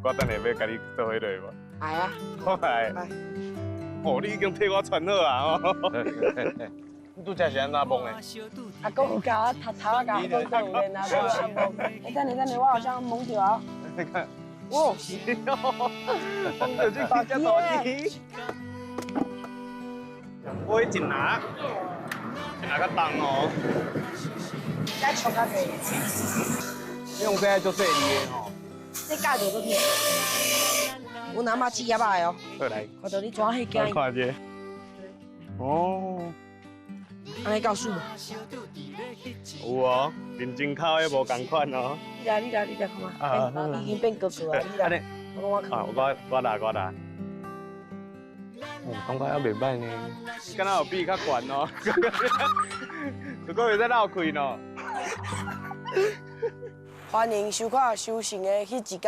我等下欲共你做伙落無？來啊！好來。哦，你已經替我穿好啊！你拄才是按怎摸的？阿公有教我頭頭仔教我講做有練啊，做按摸。欸，等下等下，我好像摸著啊！你看，哇！摸著這大隻大魚。我一拿，一拿較重哦。該重較濟。你用這足細膩的吼。這教著閣去。阮阿嬤煮葉仔的哦。好來。看到你怎彼驚？看者。哦。按呢夠媠無？有哦，認真烤的無仝款哦。你來，你來，你來看嘛。已經變哥哥啊！你來。我講我看。啊，我我來我來。哦，感覺猶袂䆀呢。敢若有比伊較懸哦。如果會使漏氣喏。歡迎收看《修行的彼一天》。